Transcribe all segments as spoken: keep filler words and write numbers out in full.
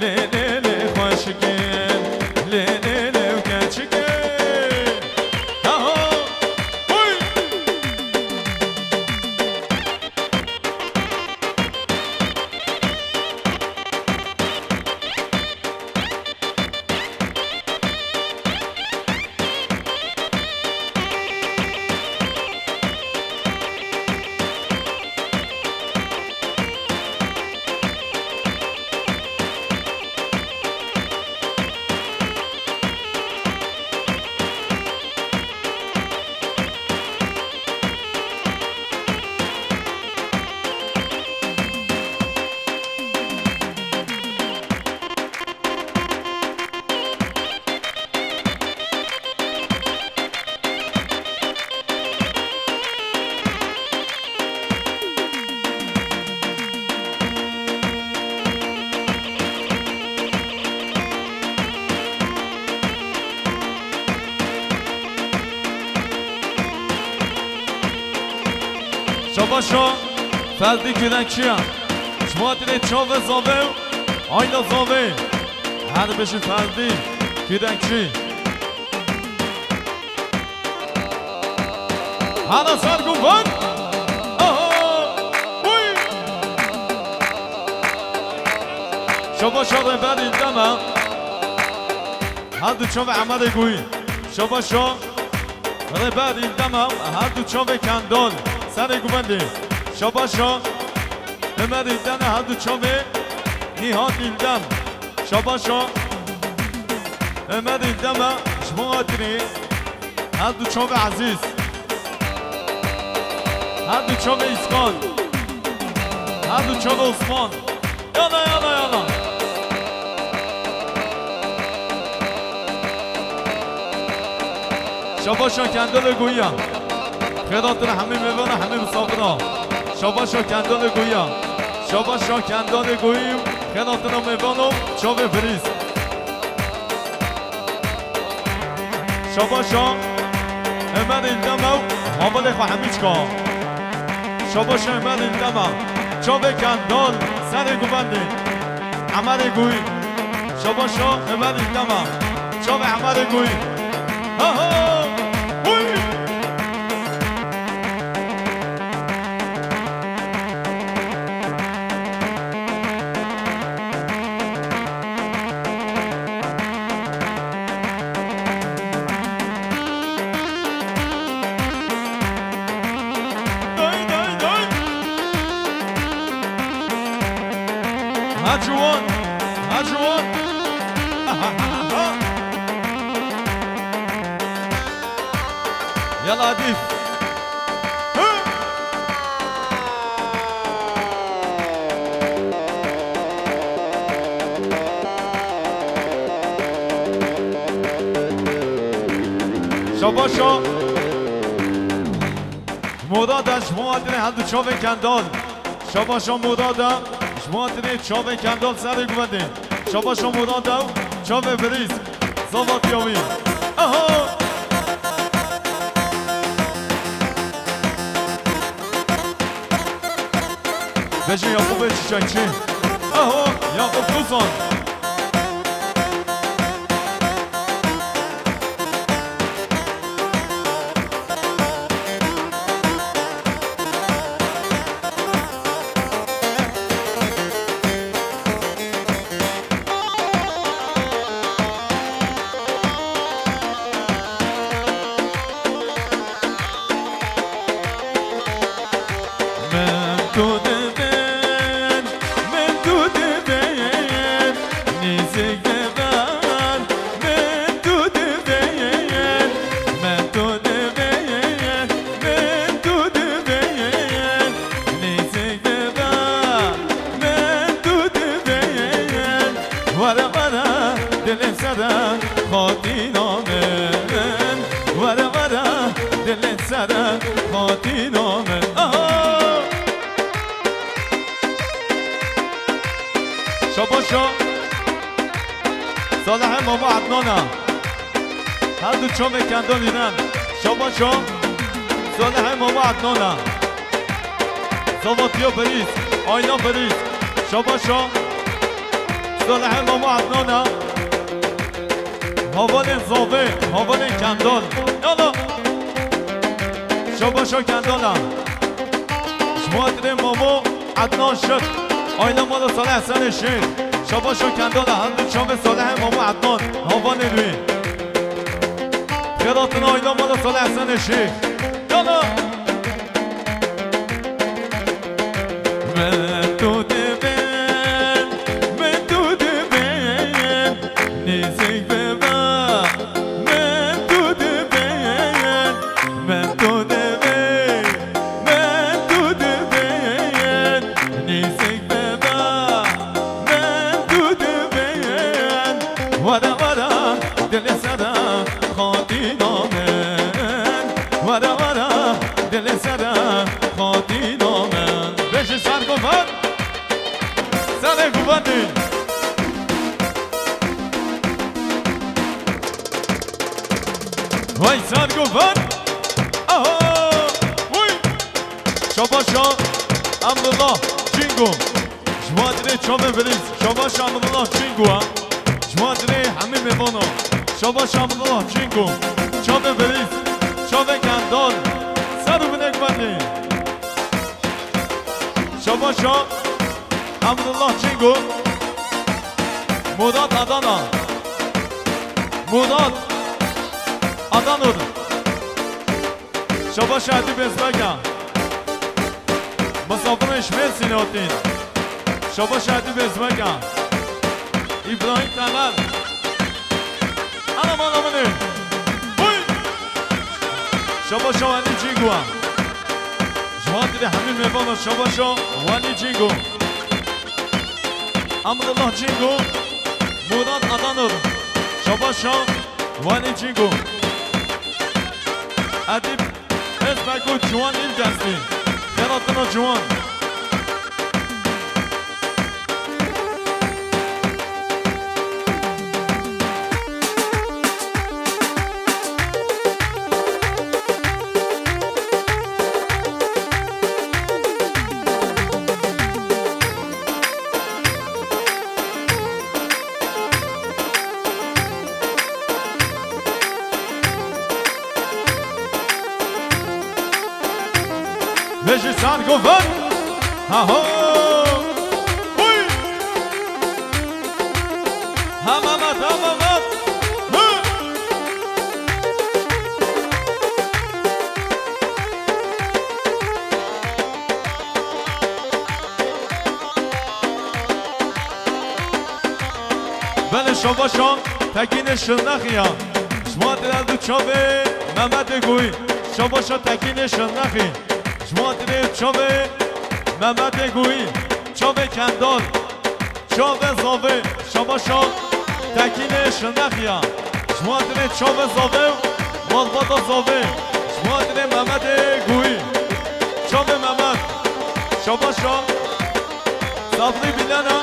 lê lê lê xweşikê, lê lê lê û keçikê. Aho! Uy! Şabaşa Feldî Kûdekçiya. Ji bo hatinê çavê zavê û ayna zavê. Her bijî Feldî Kûdekçî. Hana sar guvan. Aha! Uy! Şabaşa Rêber Îldema. Her du çavê Emedê Guyî. Şabaşa Rêber Îldema. Her du çavê Kendal. Serê guvendê. Şabaşa Emedê Îldema. Her du çavê Nîhat Îldem. Şabaşa Emedê Îldema. Ji bo hatinê her du çavê Ezîz. Her du çavê Îskan. Her du çavê Osman. Yala, yala, yala. Şabaşa Kendalê Guya. Xêr hatin hemî mêvana, hemî misafira. Şabaşa Kendalê Guya. Şabaşa Kendalê Guya. Xêr hatin mêvana, çavê Birîz. Şabaşa Emedê Îldema û havalê xwe hemî çika. Şabaşa Emedê Îldema. Çavê Kendal serê guvendê. Emedê Guyî. Şabaşa Emedê Îldema. Çavê Emedê Guyî. Ha ha! Uy! Day, day, day. Ha ciwan, ha ciwan. Yala Adîf. Şabaşa. Moda de ji bo hatinê her du çavên Kendal. Şabaşa Moda de ji bo hatinê çavên Kendal serê guvendê. Şabaşa Moda de çavê Birîz. Zavatiya wî. Aha! Bejê Yaqûbê Çiçekçî. Aho, Yaqûb Kusan. Min tu divên, min tu divên, nêzik divên, min tu divên, min tu divên, min tu divên, nêzik divên, min tu divên. Were were dilê sere xatîna min, were were dilê sere xatîna min. Aha! Şabaşa Salihê Mama Adnana. Her du çavê Kendal înan. Şabaşa Salihê Mamo Ednana. Zavatiya Berîz, Ayna Berîz. Şabaşa Salihê Mamo Ednana. Havalên Zavê, havalên Kendal. Yala. Şabaşa Kendala. Ji bo hatirê Mamo Ednan Şit. Ayna mala Salih Hesenê Şêx. Şabaşa Kendala, her du çavê Salihê Mamo Ednan. Havalên wî. Xêratina ayna mala Salih Hesenê Şêx. Yala. Min tu dibin, min tu dibin, nêzik bibe. Min tu dibin, min tu dibin, min tu dibin, nêzik bibe. Min tu dibin, were were dilê sere xatîna min. Were were dilê sere xatîna min. Bêjî ser guvan. Serê guvan dî. Wey ser guvan. Aha. Uy. Şabaşa Emrullah Çingo. Ji bo hatirê çavê Berîz. Şabaşa Emrullah Çingo ha. Ji bo hatirê hemî mêvana. Şabaşa Emrullah Çingo. Çavê Berîz. Çavê Kendal. Ser û binêk bendî. Şabaşa Emrullah Çingo. Murat Adana. Murat Adanur. Şabaşa Edî Bezbeka. Misafirên ji Mêrsînê hatîn. Şabaşa Edî Bezbeka. Îbrahîm Temel. Ana mala min e. Huy! Şabaşa Welî Cîngo. Ji bo hatirê hemî mêvana şabaşa Welî Cîngo. Emrullah Cîngo. Murat Adanur. Şabaşa Welî Cîngo. Edîb Ezbek û Ciwan Îlkesnî. Xêratina ciwan. Vejî sar govend. Ha ho. Huy. Ha Mehmet, ha Mehmet. Hı. Belê şabaşa Tekînê Şirnexî ya. Ji bo hatirê du çavê Mehmetê Goyî. Şabaşa Tekînê Şirnexî. Ji bo hatirê çavê Mehmetê Goyî. Çavê Kendal. Çavê Zavê. Şabaşa Tekînê Şirnexî ya. Ji bo hatirê çavê Zavê û malbata Zavê. Ji bo hatirê Mehmetê Goyî. Çavê Mehmet. Şabaşa Sabrî Bîlena.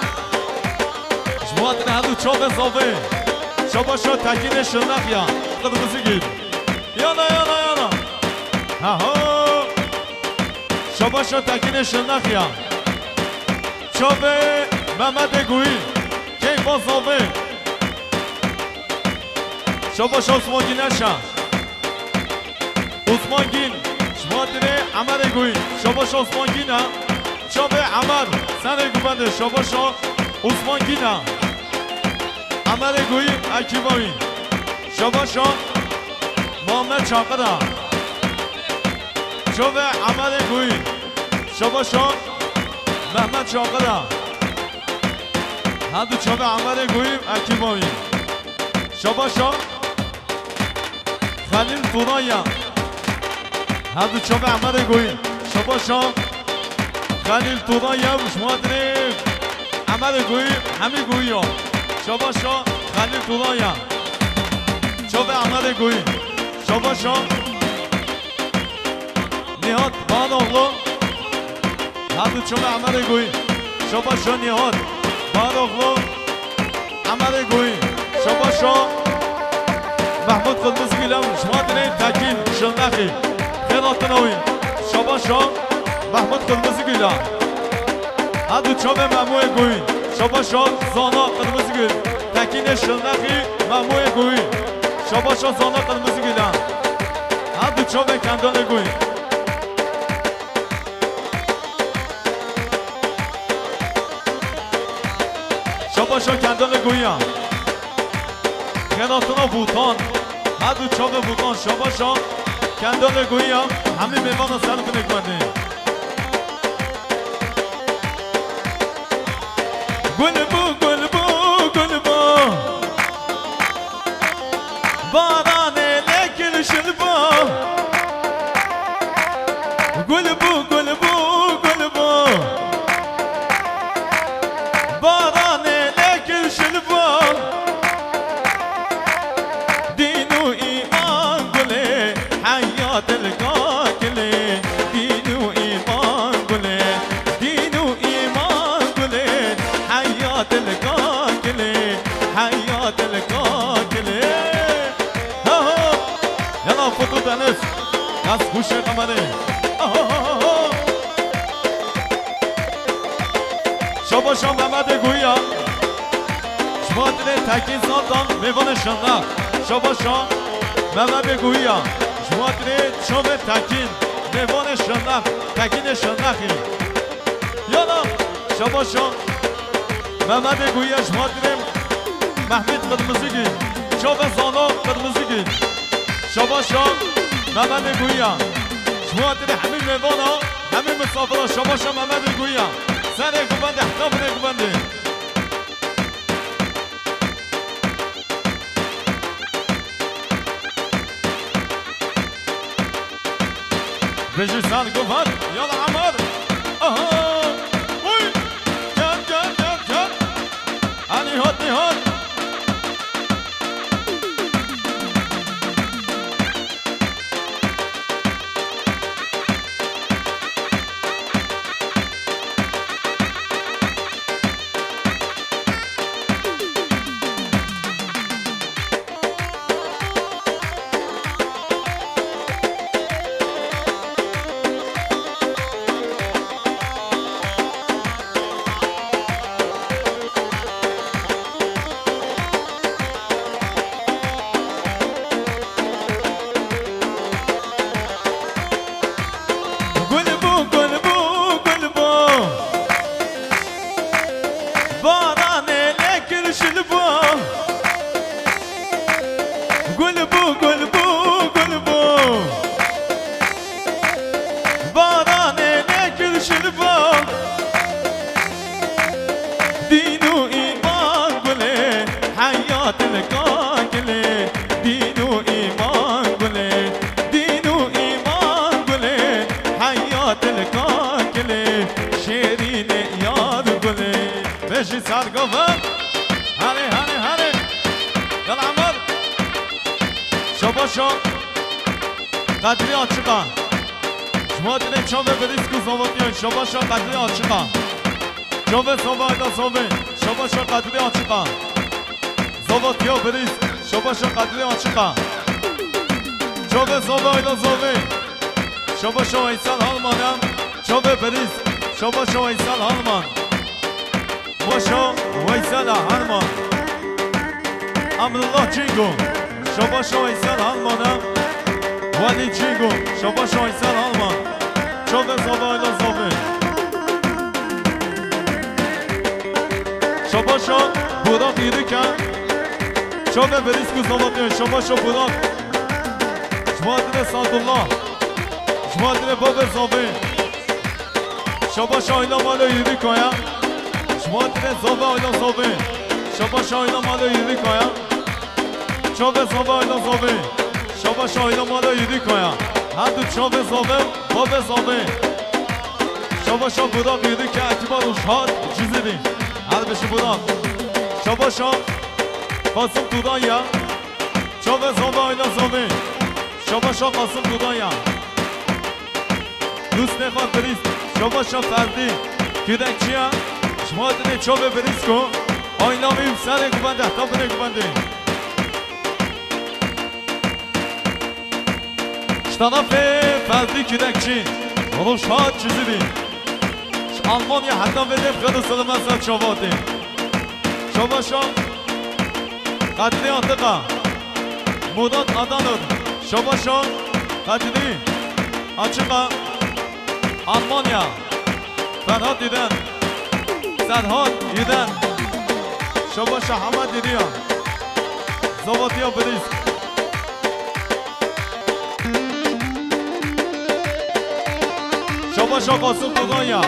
Ji bo hatinê her du çavê Zavê. Şabaşa Tekînê Şirnexî ya. Qirmizî gîn. Yana, yana, yana. Ha ha. Şabaşa Tekînê Şirnexî ya. Çavê Mehmetê Goyî. Keyfa Zavê. Şabaşa Osman Gîn Erşa. Osman Gîn, ji bo hatinê Emerê Goyî. Şabaşa Osman Gîn e. Çavê Emer, serê guvendê. Şabaşa Osman Gîn e. Emerê Goyî, ekîba wî. Şabaşa Muhammed Çakir e. Çavê Emerê Goyî. Şabaşa Mehmet Çakir e. Her du çavê Emerê Goyî, ekîba wî. Şabaşa Xelîl Turan ya. Her du çavê Emerê Goyî. Şabaşa Xelîl Turan ya, ji bo hatinê Emerê Goyî, hemî Goyî ya. Şabaşa Xelîl Turan ya. Çavê Emerê Goyî. Şabaşa Nihat Baroğlu. Her du çavê Emerê Goyî. Şabaşa Nihat Baroğlu. Emerê Goyî. Şabaşa Mehmûd Qirmizîgûl e, ji wan dirê Tekîn Şirnexî. Xêr hatina wî. Şabaşa Mehmûd Qirmizîgûl e. Her du çavê Memoyê Goyî. Şabaşa Zana Qirmizîgûl. Tekînê Şirnexî, Memoyê Goyî. Şabaşa Zana Qirmizîgûl e. Her du çavê Kendalê Goyî. Şabaşa Kendalê Goyî ya. Xêr hatina Bûtan. Her du çavê Bûtan. Şabaşa Kendalê Goyî ya. Hemî mêvana ser binê gundê. Gul bû, gul bû, gul bû. Baranê lê kil şil bû. Gul bû, gul bû, gul bû. Baranê lê kil şil bû. Dîn û îman gulê, heyat li kakilê. Dîn û îman gulê, dîn û îman gulê, heyat li kakilê, heyat li kakilê. Ha ha. Yala foto tenis. Yaz huşê kamerê. Ha ha ha ha. Şabaşa Mehmetê Goyî ya. Ji bo hatinê Tekîn Zaltan, mêvanê Şirnex. Şabaşa Mehmetê Goyî ya. Ji bo hatinê çavê Tekîn, mêvanê Şirnex, Tekînê Şirnexî. Yana, şabaşa Mehmetê Goyî ya, ji bo hatinê Mehmet Qirmizîgûl, çavê Zana Qirmizîgûl. Şabaşa Mehmetê Goyî ya. Ji bo hatinê hemî mêvana, hemî misafira, şabaşa Mehmetê Goyî ya. Serê guvendê, heta binê guvendê. Bijî ser guvend, yala Emer. Aha! Uy! Gel, gel, gel, gel. Hadi, hadi, hadi. Gul bû, gul bû, gul bû. Baranê lê kir şil bû. Gul bû, gul bû, gul bû. Baranê lê kir şil bû. Dîn û îman gulê, heyat li kakilê. Dîn û îman gulê, dîn û îman gulê, heyat li kakilê. Şêrînê yar gulê. Bejî sar govend. Hale, hale, hale. Gel Emer. Şabaşa Qedrî Açıka. Ji bo hatinê çavê Birîsk û Zavatiyan, şabaşa Qedrî Açıka. Çavê Zava Ayda Zavê, şabaşa Qedrî Açıka. Zavatiya Birîsk, şabaşa Qedrî Açıka. Çavê Zava Ayda Zavê, şabaşa Veysel Halman e. Çavê Birîsk, şabaşa Veysel Halman. Şabaşa Veysela Herman. Emrullah Çingo. Şabaşa Veysel Herman e. Welî Çingo. Şabaşa Veysel Herman. Çavê Zava Ayla Zavê. Şabaşa Burak Yürüke. Çavê Berisk û Zavatê. Şabaşa Burak. Ji bo hatinê Sadullah. Ji bo hatinê Babê Zavê. Şabaşa Ayla Malo Yürükaya. Ji bo hatinê Zava Ayla Zavê. Şabaşa Ayla Malo Yürükaya. Çavê Zava Ayla Zavê. Şabaşa Ayla Malo Yürükaya. Her du çavê Zavê, Babê Zavê. Şabaşa Burak Yürüke, Etibar Uşhat, Cizîrî. Her beşi Burak. Şabaşa Kasım Tudanya. Çavê Zava Ayla Zavê. Şabaşa Kasım Tudanya. Husnê xwe Birîsk, şabaşa Ferdî, kudekçiya, ji bo hatinê çavê Birîsk û Ayla wî û serê guvendê, heta binê guvendê. Tarafê Ferdî Kîrekçî, Rojhat Cizîrî. Ji Almanya heta vê dev xêr û selamê ser çavatê. Şabaşa Qedrî Atiqa, Murat Adanur. Şabaşa Qedrî Açiqa, Almanya. Ferhat Üden. Serhat Üden. Şabaşa Hemed Iriya. Zavatiya Brîsk. Şabaşa Qasım Dudanya.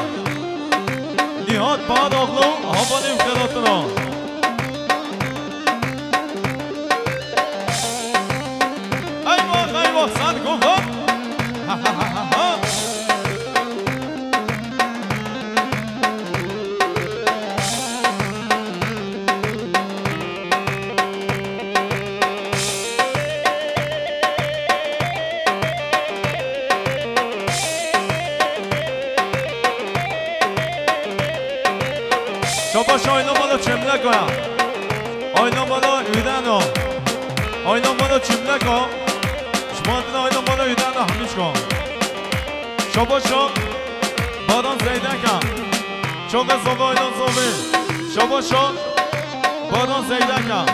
Nihat Baharoğlu, Havanî Xêratina. Eyvah, eyvah, sen kofan. Ha, ha, ha, ha, ha. Şabaş Ayna Mala Çemleka. Ayna Mala Üdeno. Ayna Mala Çemleka. Şumatına Ayna Mala Üdeno Hamîşko. Şabaşa Baran Zeydeka. Çavê zovê Ayna Zovê. Şabaşa Baran Zeydeka.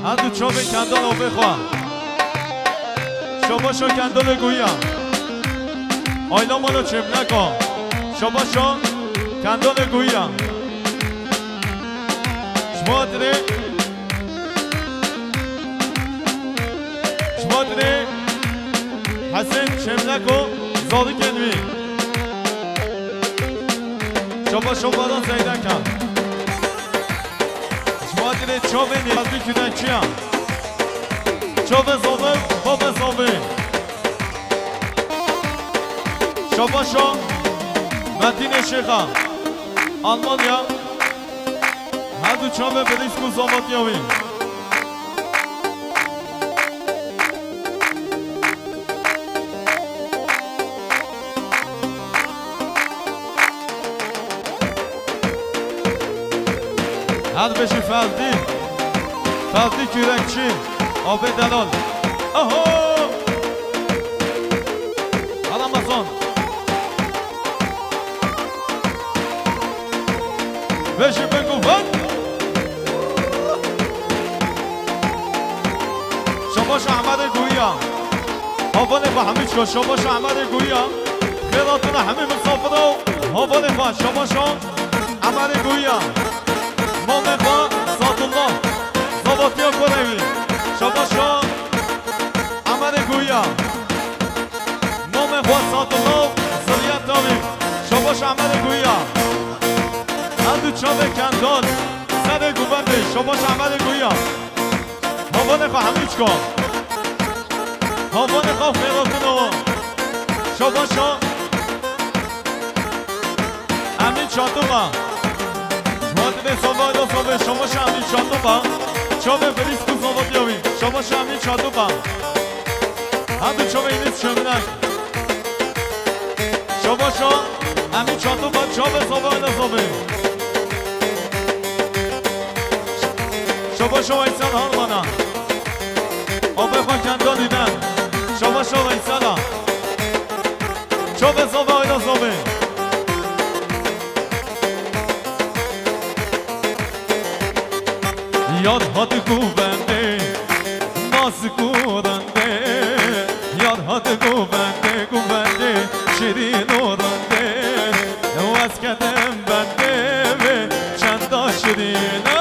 Her du çavê kendan avê xwe. Şabaşa kendalê guya. Ayna Mala Çemleka. Şabaşa kendalê guya. Şumatire. Şumatire. Hesen Çemleko. Zarikên wî. Şabaşa Baran Zeydeka. Ji Madirê çavê nêzî Kûnekçiya. Çavê zovê, bavê zovê. Şabaşa Metînê Şêxa. Almanya. Her du çavê Brîsk û Zavatiya wî. Her bêjî Ferdî. Ferdî Kûrekçî. Abê delal. Aho! Ramazan. Bêjî bingû ven. Şabaş Ehmedê Guya. Havalê xwe hemî çika, şabaş Ehmedê Guya. Xêr hatina hemî misafira û havalê xwe, şabaşa Ehmedê Guya. Mamê xwe Sadullah. Zavatiya Korewî. Şabaşa Ehmedê Guya. Mamê xwe Sadullah û Ziliyet Dawî. Şabaş Ehmedê Guya. Her du çavê kendal. Serê guvendê. Şabaş Ehmedê Guya. Havanê xwe hemî çika. Havanê xwe xêratina. Şabaşa. Emîn Çatuma. Ji Madirê Sovayda Sovê. Şabaşa Emîn Çatuma. Çavê Brîsk û Zavatiya wî. Şabaşa Emîn Çatuma. Her du çavê Înis Çemlek. Şabaşa Emîn Çatuma. Çavê Sovayda Sovê. Şabaşa Weysel Harmana. Abê xwe kendalî den. Şabaşa Weysela. Çavê zovê Ayna Zovê. Yar hadi guvendê, nazik û rindê. Yar hadi guvendê, guvendê, şirîn û rindê. Ew ez ketim bendê vê çenda şirîn e.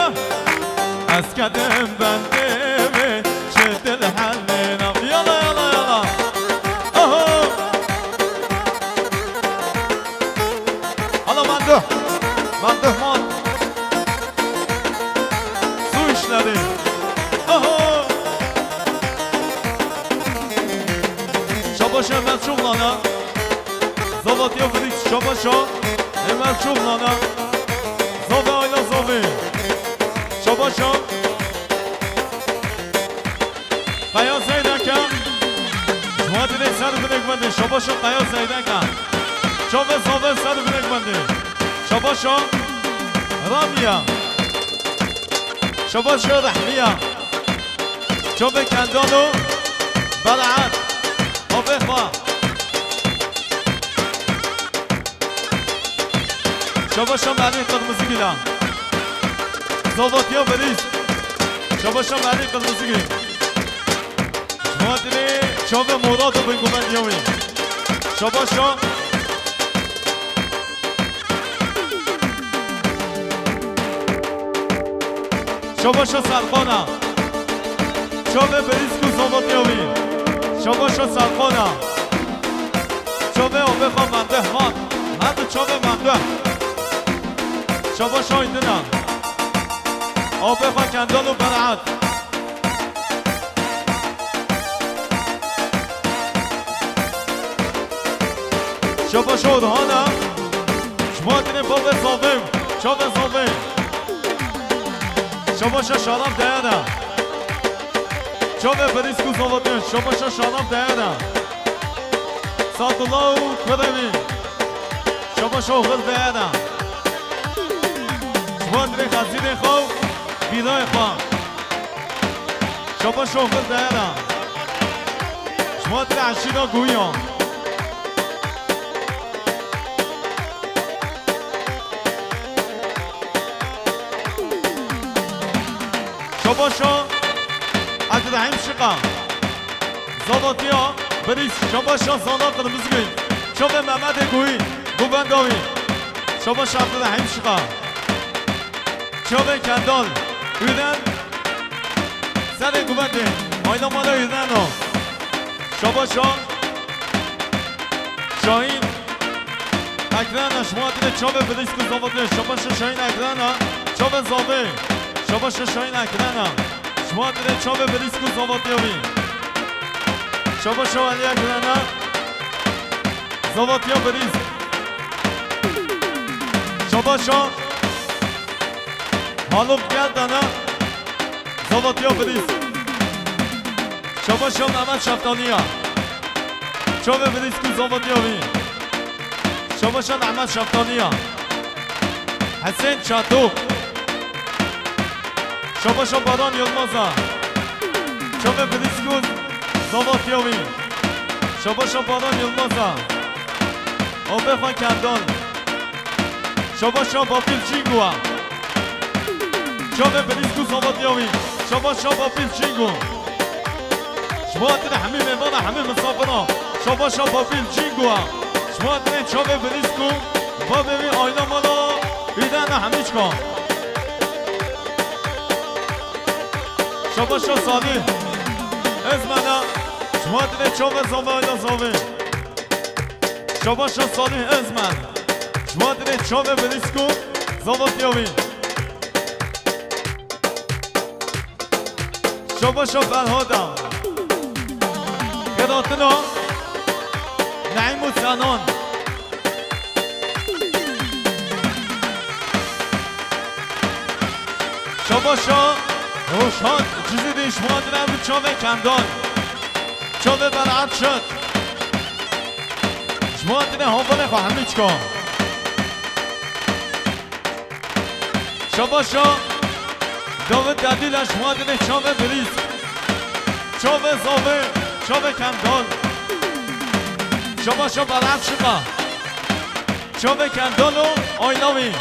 Ez ketim bendê vê çi dil helnêna. Yala, yala, yala. Aha. Hala manduh. Manduh man. Su işleri. Aha. Şabaşa Emel Çuğlana. Zavatiya Brîsk, şabaşa Emel Çuğlana. Zovê Ayla Zovê. Şabaşa. Qaya Zeydeke. Ji Madirê ser binêk bendê. Şabaşa Qaya Zeydeke. Çavê zovê ser binêk bendê. Şabaşa Ramiya. Şabaşa Rehmiya. Çavê Kendano. Beraat. Avê Şabaşa Melî Qirmizigî la. Zavatiya Berîz. Şabaşa Melî Qirmizigî. Ji bo hatinê çavê Murat û binguvendiya wî. Şabaşa. Şabaşa Serxana. Çavê Berîsk û Zavatiya wî. Şabaşa Serxana. Çavê Abêxa Memduh Mat. Her du çavê Memduh. Şabaşa Aydina. Abêxa Kendal û Berat. Şabaşa Orhana. Ji bo hatinê bavê Zavê. Çavê Zavê. Şabaşa Şaraf Deyana. Çavê Berîsk û Zavatiyan. Şabaşa Şaraf Deyana. Sadullah û kurê wî. Şabaşa Oxir Deyana. Ji bo hatinê xezînê xwe û bîrayê xwe. Şabaşa Oxir Deyana. Ji bo hatinê Eşîra Guya. Şabaşa Ebdurehîm Şiqa. Zavatiya Berîsk. Şabaşa Zana Qirmizgî. Çavê Mehmedê Guî. Guvenda wî. Şabaşa Ebdurehîm Şiqa. Çavê Kendal. Ûden. Serê guvendê. Ayla mala Ûden o. Şabaşa Şahîn Ekrena, ji bo hatinê çavê Berîsk û Zavatiya. Şabaşa Şahîn Ekrena, çavê Zavê. Şabaşa Şahîn Ekrena. Ji bo hatinê çavê Berîsk û Zavatiya wî. Şabaşa Elî Ekrena. Zavatiya Berîsk. Şabaşa Haluk Geldana. Zavatiya Berîsk. Şabaşa Mehmet Şeftaliya. Çavê Berîsk û Zavatiya wî. Şabaşa Mehmet Şeftaliya. Hesên Çatok. Şabaşa Baran Yilmaza. Çavê Berîsk û Zavatiya wî. Şabaşa Baran Yilmaza. Abêxa Kendal. Şabaşa Bapîl Çîngu. Çavê Berîsk û Zavatiya wî. Şabaşa Bapîl Çîngu. Ji bo hatinê hemî mêvana, hemî misafira. Şabaşa Bapîl Çîngu. Ji bo hatinê çavê Berîsk û bavê wî, ayna mala Ûdena hemî çika. Şabaşa Salîh Ezmena. Ji bo hatinê çavê Zavê, ayna Zavê. Şabaşa Salîh Ezmen. Ji bo hatinê çavê Berîsk û Zavatiya wî. Şabaşa Ferhada. Xedatina Neîm û Senan. Şabaşa Roşan Cizîrî, ji bo hatinê ev çavê Kendal. Çavê Berat Şit. Ji bo hatinê havalê xwe hemî çika. Şabaşa David Dadîla, ji bo hatinê çavê Berîsk. Çavê Zavê, çavê Kendal. Şabaşa Berat Şiqa. Çavê Kendal û ayna wî.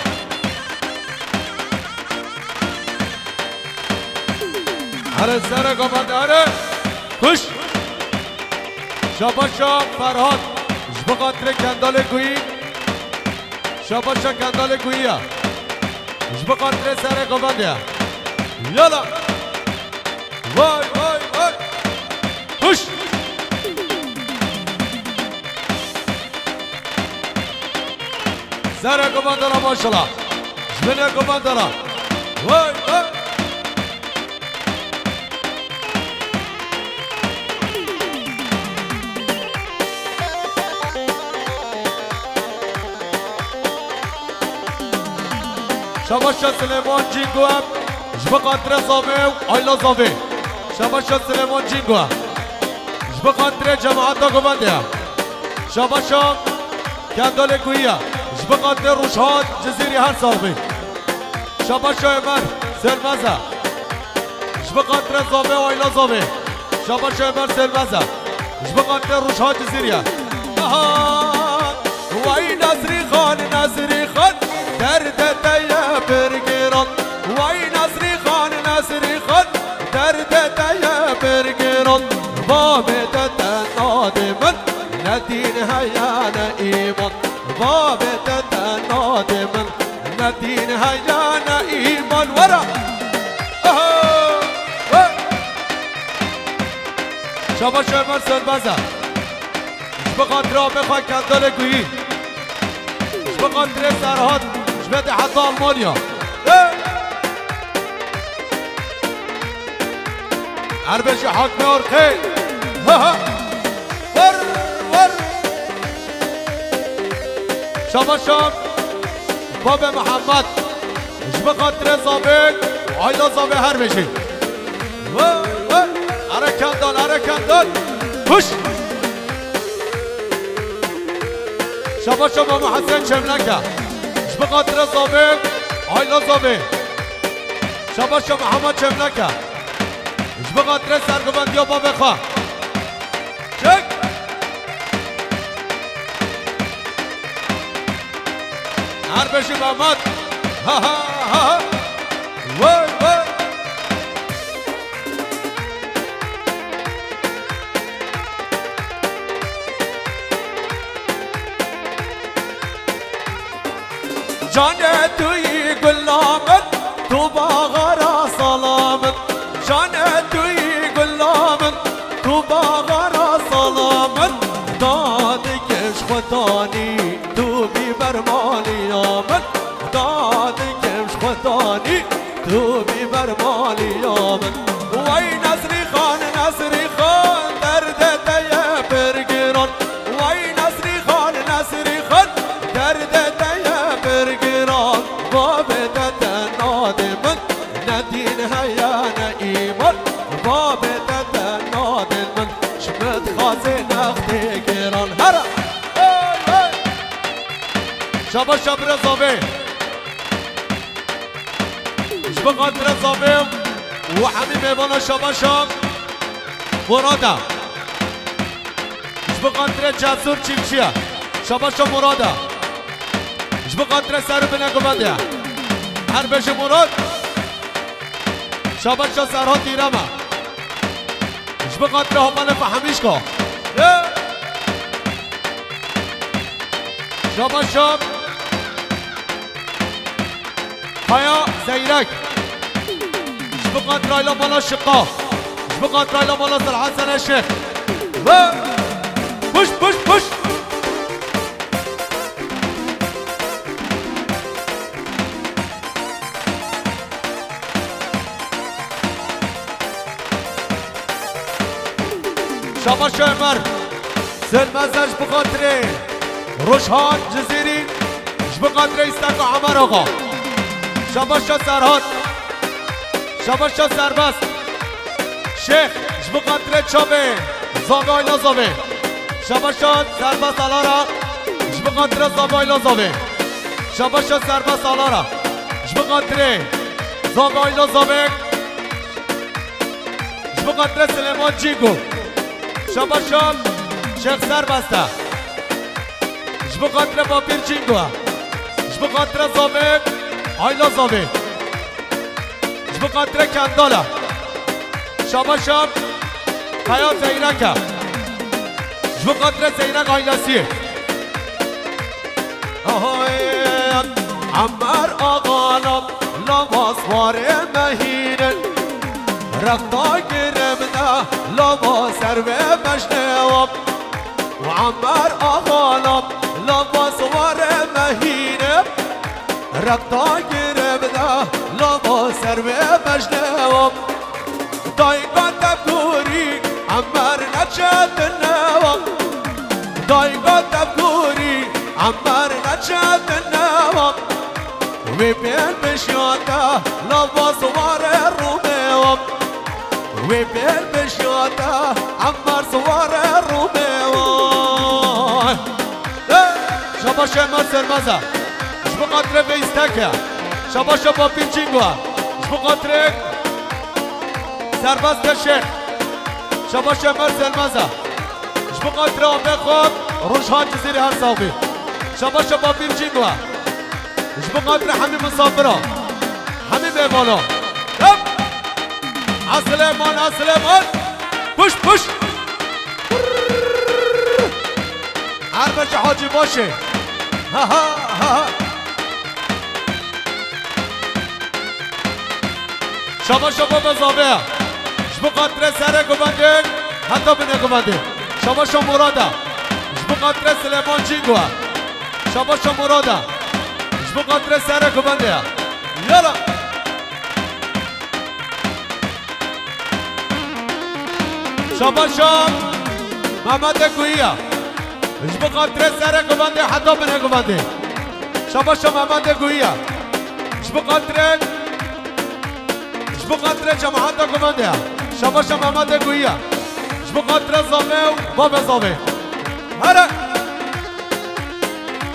Here sere govend here. Kuş. Şabaşa Ferhat. Ji bo xatirê Kendalê Guyî. Şabaşa Kendalê Guyî ya. Ji bo xatirê serê govendê ya. Yala. Vay, vay, vay. Huş. Serê govendê ra maşallah. Ji binê govendê ra. Vay, vay. Şabaşa Silêman Cîngo em ji bo xatirê Zavê û ayla Zavê. Şabaşa Silêman Cîngo em ji bo xatirê cemaeta govendê em. Şabaşa Kendalê Guyî ya ji bo xatirê Rûşhat Cizîrî her sax bî. Şabaşa Ömer Sêrmeza. Ji bo xatirê Zavê û ayla Zavê. Şabaşa Ömer Sêrmeza. Ji bo xatirê Rûşhat Cizîrî ya. Aha! Wey Nezrî Xan, Nezrî Xan. Derdê te ye pir giran, wey Nesrî Xan, Nesrî Xan, derdê te ye pir giran. Bavê te te nadê min, ne dîn heye ne îman. Bavê te te nadê min, ne dîn heye ne îman. Were! Aha! Hey! Şabaş Ömer Sönmez e. Ji bo xatira me xwe Kendalê Guyî. Ji bo xatirê Serhat, ji me de heta Almanya. Hey! Her bêje Hakmê Orxê. Ha, ha. Wer, wer. Şabaş şam. Babê Mihemed. Ji bo xatirê Zavê, aîla Zavê her bêje. Hey, hey. Ere Kendal, ere Kendal. Kuş. Şabaş şam Mama Hesen Çemleke. Ji bo xatirê Zavê, aîla Zavê. Şabaş şam Mihemed Çemleke. Ji bo xatirê sergovendiya bavê xwe. Çek! Her bêje Mehmet. Ha, ha, ha, ha. Vay, vay. Canê tu yî gula min, tu baxara sala min. Canê tu yî gula min, tu baxara sala min. Dadikim ji xwedanî, tu bî bermaliya min. Dadikim ji xwedanî, tu bî bermaliya min. Wey Nesrî Xan, Nesrî Xan, derdê te ye pir giran. Wey Nesrî Xan, Nesrî Xan, derdê te ye pir giran. Bavê te te nadê min, ne dîn heye ne îman. Bavê te te nadê min, ji min dixwazê nextê giran. Here! Hey, hey! Şabaş şam birê Zavê. Ji bo xatirê Zavê û hemî mêvana şabaş şam Murad e. Ji bo xatirê Cesûr Çîlçî ye. Şabaş şam Murad e. Ji bo xatirê ser û binê guvendê ye. Her bêje Murad. Şabaş şam Serhat Îrem e. Ji bo xatirê Hamanê Fehmîşka. Ye. Şabaş şam. Kaya Zeyrek. Ji bo xatirê aîla mala Şiqa. Ji bo xatirê aîla mala Selhesene Şêx. Ve puş, puş, puş. Şabaş Ömer. Sönmez e ji bo xatirê Rojhan Cizîrî, ji bo xatirê Îsteka Emer Axa. Şabaş şa Serhat. Şabaş şa Serbest. Şêx, ji bo xatirê çavê Zavê, aîla Zavê. Şabaş şa Serbest Alara, ji bo xatirê Zavê, aîla Zavê. Şabaş şa Serbest Alara, ji bo xatirê Zavê, aîla Zavê. Ji bo xatirê Silêman Cîngo. Şabaş şa Şêx Serbest e. Ji bo xatirê Bapîr Cîngo e. Ji bo xatirê Zavê, aîla Zavê. Ji bo xatirê Kendal e. Şabaş şa Kaya Zeyrek e. Ji bo xatirê Zeyrek aîlesiyê. Ahoy, Emmer Axa, lava, lava swarê me hîne. Refta girim de, lava ser vê bejnê wan. Emmer Axa, lava, lava swarê me hîne. Refta girim de, lava ser vê bejnê wan. Dayika te kurî, Emmer neçe dinewa. Dayika te kurî, Emmer neçe dinewa. Wê pêl bişiyate, lava siware Rûmê wa. Wê pêl bişiyate, Emmer siware Rûmê wa. Hey! Şabaş Emmer Sermeza. Ji bo xatirê vê îsteke. Şabaş Bapîr Çîngo. Ji bo xatirê Serbest Şêx. Şabaş Emmer Sermeza. Ji bo xatirê apê xwe Rojhan Cizîrî her sax bî. Şabaş Bapîr Çîngo. Ji bo xatirê hemî misafira, hemî mêvana. Hep! A Silêman, a Silêman! Puş, puş! Her beşe Hacî Başê. Ha, ha, ha, ha. Şabaş, şabaş be zavê. Ji bo xatirê serê guvendê, heta binê guvendê. Şabaş a Murada. Ji bo xatirê Silêman Çîngo. Şabaş a Murada. Ji bo xatirê serê guvendê ya. Yala. Şabaş a Mehmetê Guhiya. Ji bo xatirê serê guvendê heta binê guvendê. Şabaş a Mehmetê Guhiya. Ji bo xatirê, ji bo xatirê cemaeta guvendê ya. Şabaş a Mehmetê Guhiya. Ji bo xatirê zavê û bavê zavê. Here!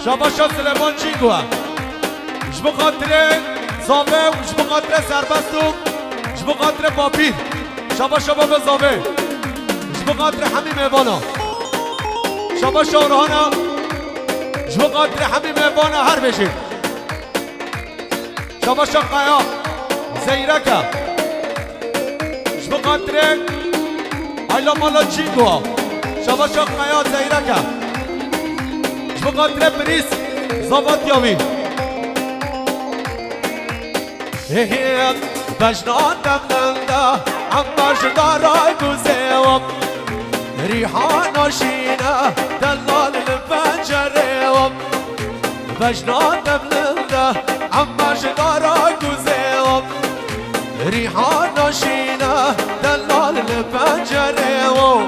Şabaş a Silêman Çîngo. Ji bo xatirê zavê û ji bo xatirê serbest û ji bo xatirê bapîr. Şabaş a bavê zavê. Ji bo xatirê hemî mêvana. Şabaş a Orhana. Ji bo xatirê hemî mêvana her bêjin. Şabaş a Kaya. Zeyrek e. Ji bo xatirê Ayla Mala Çîngo. Şabaş a Kaya Zeyrek e. Ji bo xatirê Birîs Zavat Yavî. Hê hê, bejna demlenda, em bejdara guzê wan. Rîhana şîne, delal li pencerê wan. Bejna demlenda, em bejdara guzê wan. Rîhana şîne, delal li pencerê wan.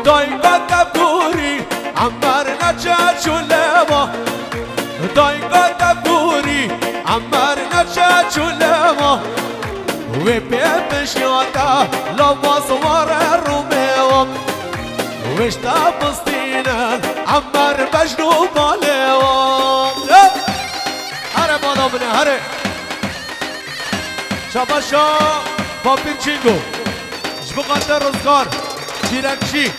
Dayka te gorî, Ember neçe çû lêwa, dayka te gorî, Ember neçe çû lêwa. Wê pê pişiyate, lava siware rûmê wan. Wêşte bistîne, Ember bejn û balê wan. Here bala min e, here. Şabaş a Bapîr Çîngo. Ji bo xatirê Rizgar, Kîrekçî.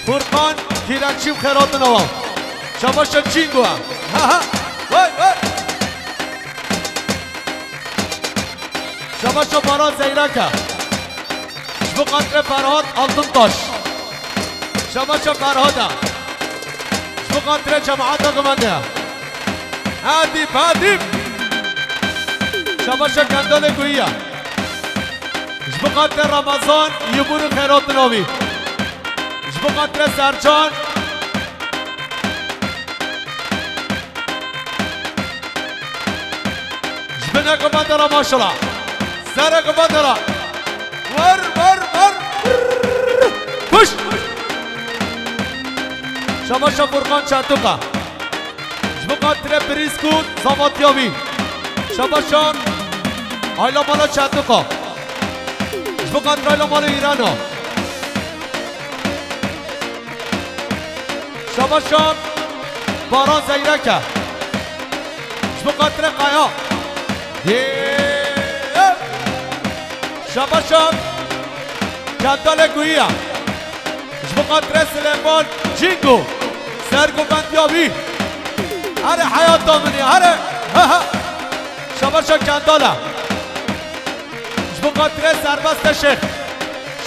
Furkan, Kîrekçî bi xêr hatin awa. Şabaş a Çîngo. Ha, ha. Vay, vay. Şabaş a Baran Zeyrek e. Ji bo xatirê Ferhat Altıntaş. Şabaş a Ferhat e. Ji bo xatirê cemaeta guvendê. Hadî, hadî. Şabaş a Kendalê Guhiya. Ji bo xatirê Ramazan, Yumurî xêr hatin awa. Ji bo xatirê Sercan. Ji binê guvendê re maşallah. Serê guvendê re. Wer, wer, wer. Kuş. Şabaş a Furkan Çertuka. Ji bo xatirê Birîsk û Zavat Yavî. Şabaş a Ayla Mala Çertuka. Ji bo xatirê Ayla Mala Îrana. Şabaş a Baran Zeyrek e. Ji bo xatirê Kaya. Yê. Şabaş a Kendalê Guhiya. Ji bo xatirê Silêman Çîngo. Sergovendiya wî. Here heyata min e, here. Ha, ha. Şabaş a Kendal e. Ji bo xatirê Serbest e Şêx.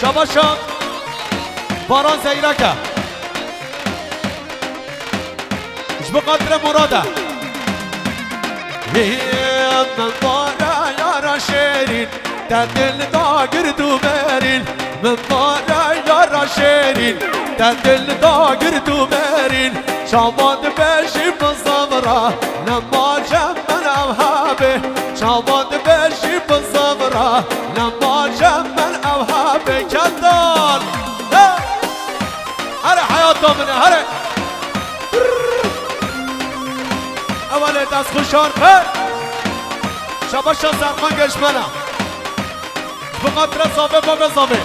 Şabaş a Baran Zeyrek e. Ji bo xatirê Murad e. Hê, min bare yara şêrîn, te dil da gird û berîn. Min bare yara şêrîn, te dil da gird û berîn. Çawa dibêjî bi zevra, nema cem min ev hebê. Çawa dibêjî bi zevra, nema cem min ev hebê. Kendal! He! Here heyata min e, here! Ewelê destxweşan, he! Şabaş a Serkan Geşmena. Ji bo xatirê zavê, bavê zavê.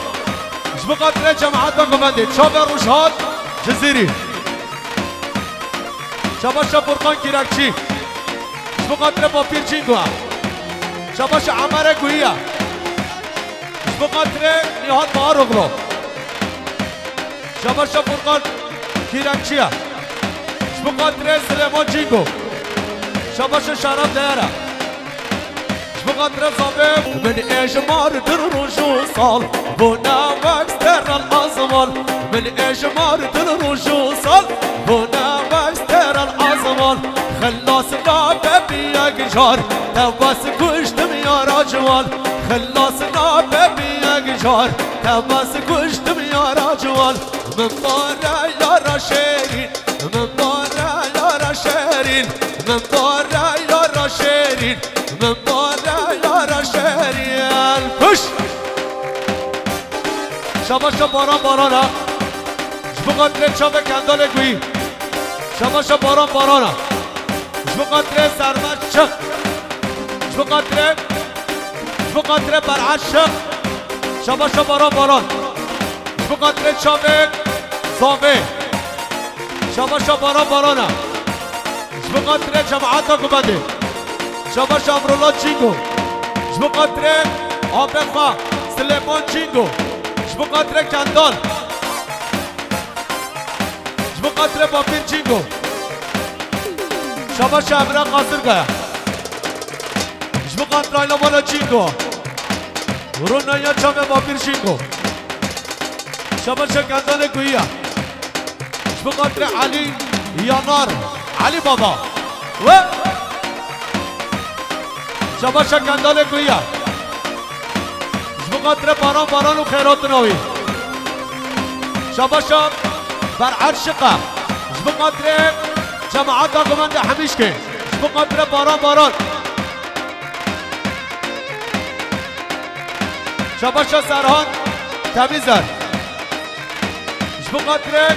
Ji bo xatirê cemaeta guvendê. Çavê Rojhat Cizîrî. Şabaş a Furkan Kîrekçî. Ji bo xatirê Bapîr Çîngo. Şabaş a Emerê Guhiya. Ji bo xatirê Nihat Baharoglu. Şabaş a Furkan Kîrekçî ye. Ji Ji bo xatirê Silêman Cîngo. Şabaşa Şaraf Deyara. Ji bo xatirê Zavê. Min ê ji mar dir roj û sal, bûne wek steral azman. Min ê ji mar dir roj û sal, bûne wek steral azman. Xilas nabe bi yek car, te bes kuştim yara ciwan. Xilas nabe bi yek car, te bes kuştim yara ciwan. Min bare yara şêrîn, min bare yara şêrîn, min bare yara şêrîn, min bare yara şêrîn. Kuş! Şabaşa Baran Barana. Ji bo xatirê çavê Kendalê Guyî. Şabaşa Baran Barana. Ji bo xatirê Sermet Çiq. Ji bo xatirê, ji bo xatirê Ber'eşiq. Şabaşa Baran Baran. Ji bo xatirê çavê Zavê. Şabaşa Baran Barana. Ji bo xatirê cemaeta Gumendê. Şabaşa Emrullah Cîngo. Ji bo xatirê apê xwe Silêman Cîngo. Ji bo xatirê Kendal. Ji bo xatirê Bapîr Cîngo. Şabaşa Emre Qasirgaya. Ji bo xatirê Ayla Mala Cîngo. Ronaya çavê Bapîr Cîngo. Şabaşa Kendalê Guyiya. Ji bo xatirê Elî Yanar. Elî Baba. We. Şabaşa Kendalê Guyiya. Ji bo xatirê Baran Baran û xêratina wî. Şabaşa Ber'eşiqa. Ji bo xatirê cemaeta Gumendê Hemîşkê. Ji bo xatirê Baran Baran. Şabaşa Serhan Temîzer. Ji bo xatirê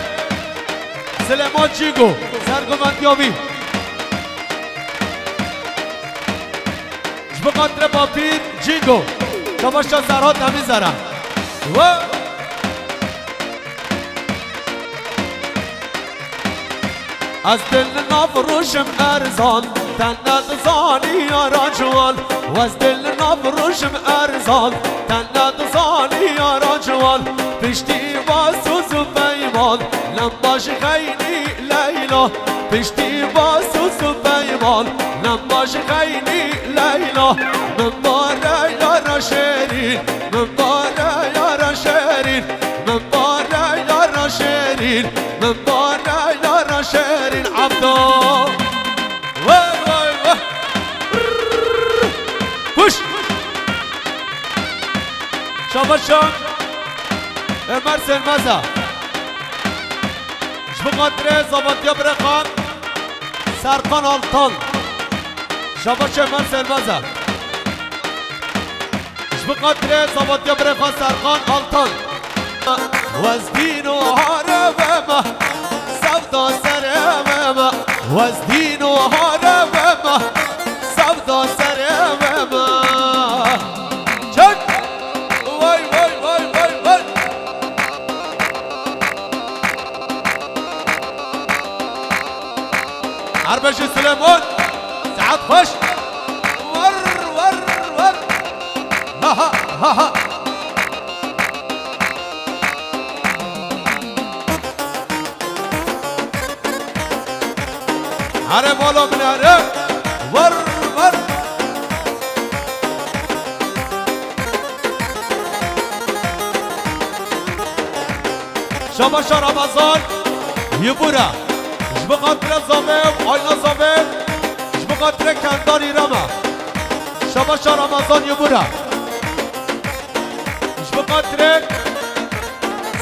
Silêman Cîngo. Ser Gumendiya wî. Ji bo xatirê Bapîr Cîngo. Şabaşa Serhat Temîzera. We. Ez dil nav rojim erzan, te nedizanî yara ciwan. Ez dil nav rojim erzan, te nedizanî yara ciwan. Piştî va soz û peyman, lem baş xeynî Leyla. Piştî va soz û peyman, lem baş xeynî Leyla. Min bare yara şêrîn, min bare yara şêrîn, min bare yara şêrîn, min bare yara şêrîn Ebdo. Vay, vay, vay. Kuş. Şabaşa Ömer Sönmez'e. Ji bo xatirê zavetiya birêxan Serkan Altan. Şabaş Ömer Sönmez'e. Ji bo xatirê zavetiya birêxan Serkan Altan. Wezdîn û hareveme, sevda sereveme. Wezdîn û hareveme, sevda sereveme. Çek! Vay, vay, vay, vay, vay! Erbejî Silêman, saet xweş. Wer, wer, wer. Ha, ha, ha, ha. Here bala min here. Wer, wer. Şabaşa Ramazan Yibura. Ji bo xatirê Zavê û Ayna Zavê. Ji bo xatirê Kendal Îrema. Şabaşa Ramazan Yibura. Ji bo xatirê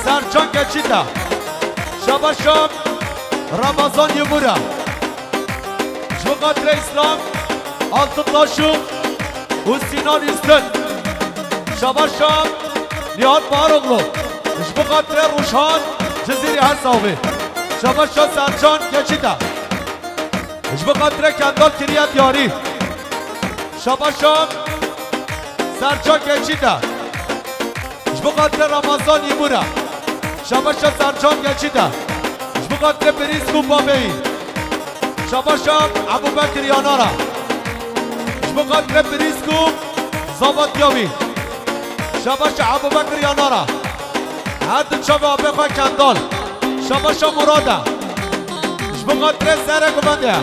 Sercan Geçîta. Şabaşa Ramazan Yibura. Ji bo xatirê Îslam Altıntaşu û Sinan Üstün. Şabaşa Nihat Baharoglu. Ji bo xatirê Ruşan Cizîrî her saxbî. Şabaşa Sercan Geçîta. Ji bo xatirê Kendal kiriye diyarî. Şabaşa Sercan Geçîta. Ji bo xatirê Ramazan Yibura. Şabaşa Sercan Geçîta. Ji bo xatirê Birîsk û Babeyî. Şabaşa Ebubekir Yanara. Ji bo xatirê Birîsk û Zavat Yavî. Şabaşa Ebubekir Yanara. Her du çavê apê xwe Kendal. Şabaşa Murada. Ji Ji bo xatirê Zere Gumende.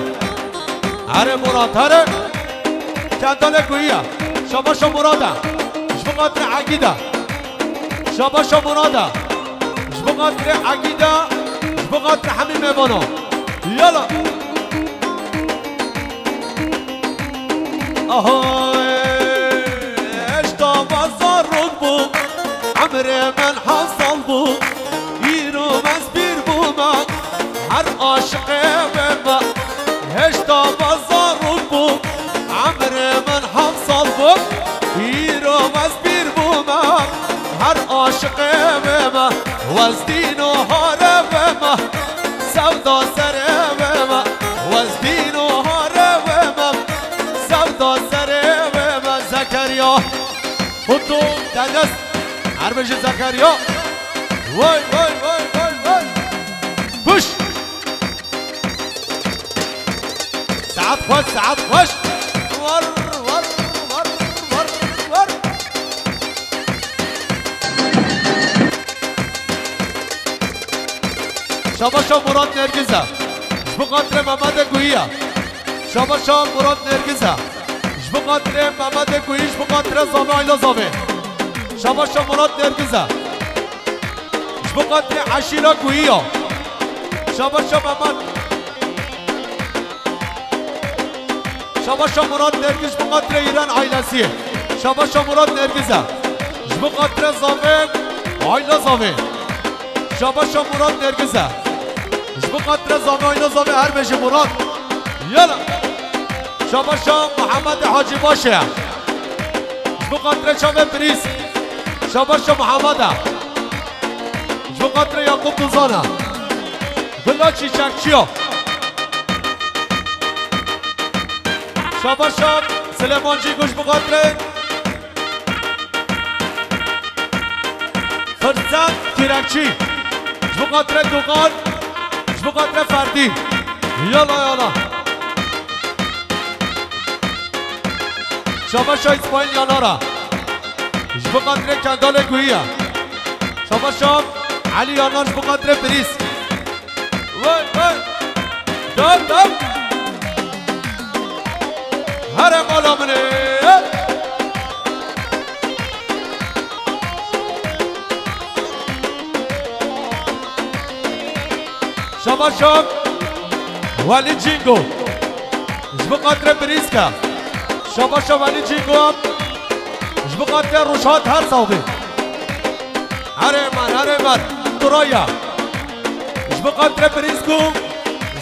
Here Murat, here. Kendalê Guhiya. Şabaşa Murada. Ji bo xatirê Egîda. Şabaşa Murada. Ji bo xatirê Egîda. Ji bo xatirê hemî mêvana. Yala. Aha, heşta me zarok bû, emrê min heft sal bû, îro ez pîr bûme, her aşiqê wê me. Heşta me zarok bû, emrê min heft sal bû, îro ez pîr bûme, her aşiqê wê me. Wezdîno hare wê me, sewda serê wê me. Wezdîno hare wê me, sewda serê wê me. Zekeriya. Kutu, Deniz. Her bijî Zekeriya. Vay, vay, vay, vay, vay. Puş. Saet xweş, saet xweş. War, war, war, war, war. Şabaşa Murat Nergiz e. Ji bo xatirê Mehmetê Guhiya. Şabaşa Murat Nergiz e. Ji bo xatirê Mehmetê Guhî, ji bo xatirê Zavê, aîla Zavê. Şabaşa Murat Nergiz e. Ji bo xatirê eşîra Guhiya. Şabaşa Mehmet. Şabaşa Murat Nergiz ji bo xatirê Îran aîlesî. Şabaşa Murat Nergiz e. Ji bo xatirê Zavê, aîla Zavê. Şabaşa Murat Nergiz e. Ji bo xatirê Zavê, aîla Zavê, her bijî Murat. Yala. Şabaşa Muhammed Hacîbaş e. Ji bo xatirê çavê Birîz. Şabaşa Muhammed e. Ji bo xatirê Yakup Duzan e. Bila Çîçekçiya. Şabaşa Silêmancî Guş bi xatirê Firsat Kîrekçî. Ji bo xatirê Dogan. Ji bo xatirê Ferdî. Yala, yala. Şabaşa Îsmaîl Yanara. Ji bo xatirê Kendalê Guhiya. Şabaşa Elî Yanar ji bo xatirê Birîz. Vay, vay. Dam, dam. Here mala min ê. Şabaşa Welî Cîngo. Ji bo xatirê Birîzka. Şabaşa Welî Cîngo. Ji bo xatirê Rojhat her sawbê. Herê me, herê me. Turaya. Ji bo xatirê Birîzk û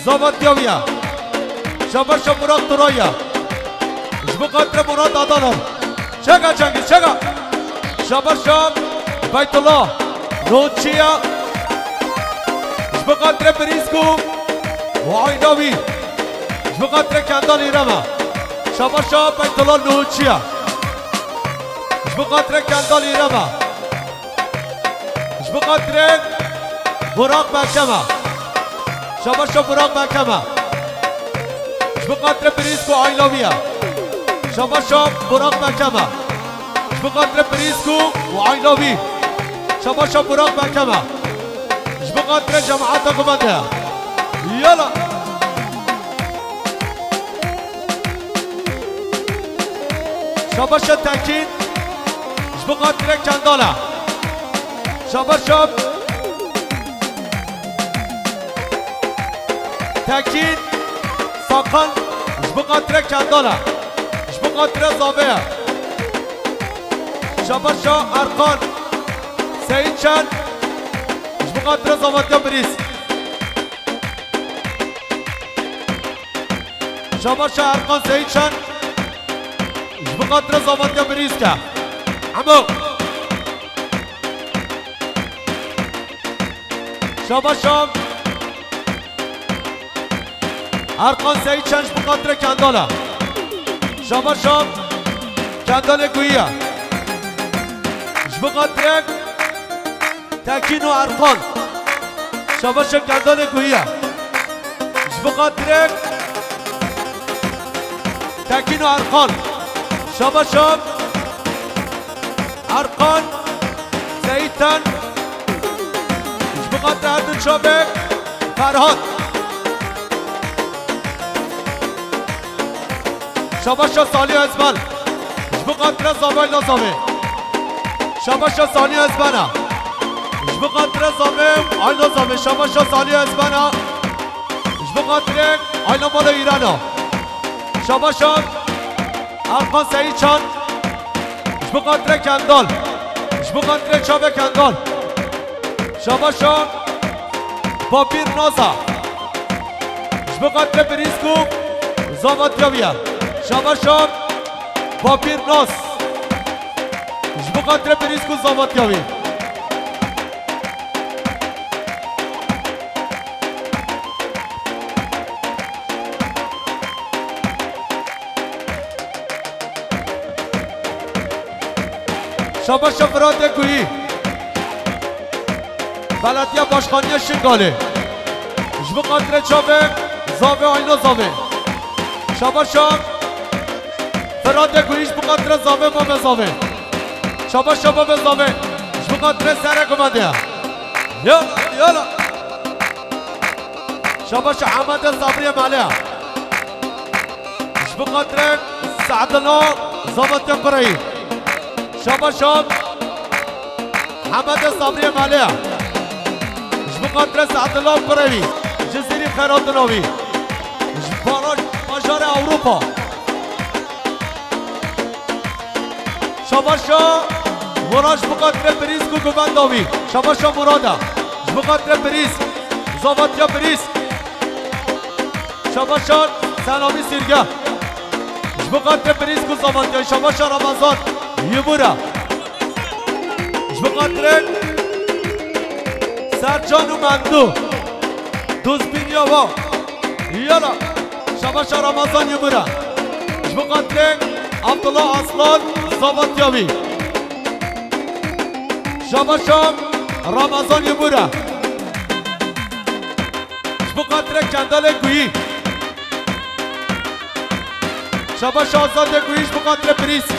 zavatiya wî ye. Şabaşa Murat Turaya. Ji bo xatirê Murat Adalan. Çeka Cengiz, çeka. Şabaşa Beytullah Nûçiya. Ji bo xatirê Birîzk û aîla wî. Ji bo xatirê Kendal Îrema. Şabaşa Beytullah Nûçiya. Ji bo xatirê Kendal Îrema. Ji bo xatirê Burak Berkema. Şabaşa Burak Berkema. Ji bo xatirê Birîzk û aîla wî ye. Şabaşa Burak Berkema. Ji bo xatirê Birîzk û aîla wî. Şabaşa Burak Berkema. Ji bo xatirê cemaeta ku me de ye. Yala. Şabaşa Tekîn. Ji bo xatirê Kendala. Şabaşa Tekîn Sakan. Ji bo xatirê Kendala. Ji bo xatirê Zavê ye. Şabaşa Erkan Seyitçen. Ji bo xatirê Zavatiya Birîz. Şabaşa Erkan Seyitçen. Ji bo xatirê Zavatiya Birîzke. Hemo. Şabaşa Erkan Seyitçen ji bo xatirê Kendala. Şabaşa Kendalê Guhiya. Ji bo xatirê Tekîn û Erkan. Şabaşa Kendalê Guhiya. Ji bo xatirê Tekîn û Erkan. Şabaşa Erkan Seyîtan. Ji bo xatirê her du çavê Ferhat. Şabaşa Salî Ezben. Ji bo xatirê Zavê Ayla Zavê. Şabaşa Salî Ezben e. Ji bo xatirê Zavê Ayla Zavê. Şabaşa Salî Ezben e. Ji bo xatirê Ayla Mala Îrana. Şabaşa Erkan Seyîdçan. Ji bo xatirê Kendal. Ji bo xatirê çavê Kendal. Şabaşa Bapîr Naza. Ji bo xatirê Brîsk û Zavatiya wî ye. Şabaşa Bapîr Nas. Ji bo xatirê Brîsk û Zavatiya wî. Şabaşa Firatê Kuyî. Belediye Başkanıya Şingalê. Ji bo xatirê çavê Zavê Ayna Zavê. Şabaşa Firatê Kuyî ji bo xatirê Zavê Babê Zavê. Şabaşa Babê Zavê. Ji bo xatirê serê gumendê. Yala, yala. Şabaşa Ehmedê Sabriyê Mele. Ji bo xatirê Seedullah Zavatiya Kureyî. Şabaşa Ehmedê Sabriyê Mele. Ji bo xatirê Seedullah Kureyî. Cizîrî xeyratina wî. Ji bara-, bajarê Ewropa. Şabaşa Murad ji bo xatirê Brîsk û guvenda wî. Şabaşa Murad e. Ji bo xatirê Brîsk. Zavatiya Brîsk. Şabaşa Selamî Sîrge. Ji bo xatirê Brîsk û Zavatiya. Şabaşa Ramazan Yimûra. Ji bo xatirê Sercan û Mendû. Dozbîniya wa. Yala. Şabaşa Ramazan Yimûra. Ji bo xatirê Abdullah Aslan Zavatiya wî. Şabaşa Ramazan Yimûra. Ji bo xatirê Kendalê Guyî. Şabaşa Azadê Guyî ji bo xatirê Brîsk.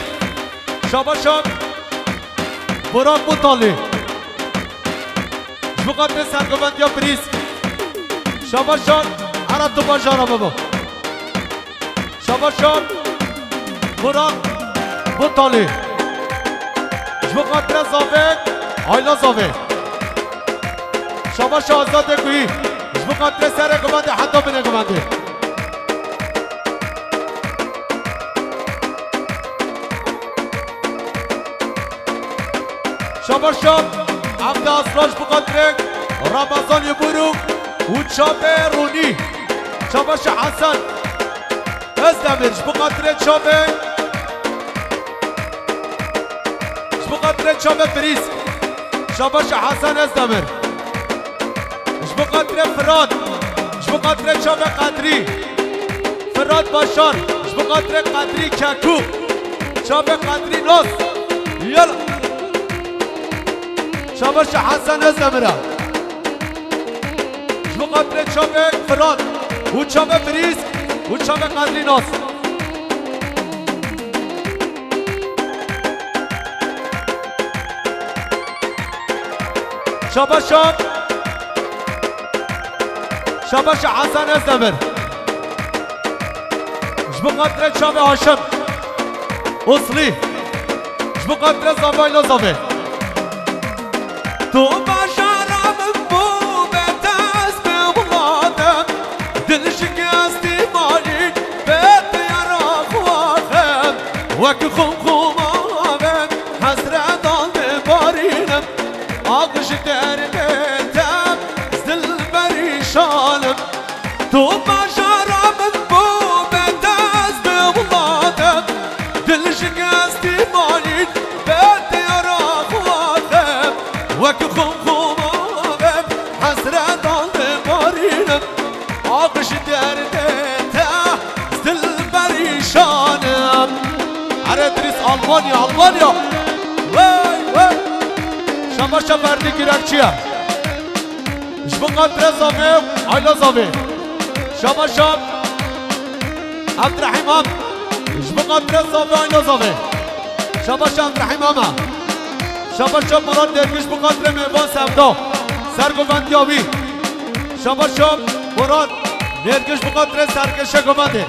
Şabaşa Burak Butalî. Ji bo xatirê sergovendiya Brîsk. Şabaşa Ereb tu bajara baba. Şabaşa Burak Butalî. Ji bo xatirê Zavê, Ayla Zavê. Şabaşa Azadê Guyî. Ji bo xatirê serê gumendê heta binê gumendê. Şabaşa Evde Aslan ji bo xatirê Ramazan Yimûrû û çavê Rûnî. Şabaşa Hesen Özdemir ji bo xatirê çavê, ji bo xatirê çavê Brîsk. Şabaşa Hesen Özdemir. Ji bo xatirê Firat, ji bo xatirê çavê Qedrî. Firat Başar, ji bo xatirê Qedrî Kekû. Çavê Qedrî Nas. Yala. Şabaşa Hesen Özdemir e. Ji bo xatirê çavê Firat û çavê Brîsk û çavê Qedrî Nas. Şabaşa. Şabaşa Hesen Özdemir. Ji bo xatirê çavê Haşim Uslî. Ji bo xatirê Zavê Ayla Zavê. Tu bajara min bû, be dest be welatem. Dil şikestî malî, be diyara xwaxem. Wek xum xuma be, hesretan dibarînim. Ax ji derdê te, ez dilperîşan im. Tu bajara min bû, be dest be welatem. Dil şikestî malî, be diyara xwaxem. Wek xum xuma be, hesretan dibarînim. Ax ji derdê te, ez dilperîşan im. Ere Idrîs, Almanya, Almanya. Wey, wey. Şabaşa Ferdî Girekçi ye. Ji bo xatirê Zavê, Ayla Zavê. Şabaşa Ebdirehîm Am. Ji bo xatirê Zavê, Ayla Zavê. Şabaşa Ebdirehîm Am e. Şabaşa Murat Dergiş bo xatirê mêvan Sevda. Sergovendiya wî. Şabaşa Murat Dergiş bo xatirê serkêşê gumendê.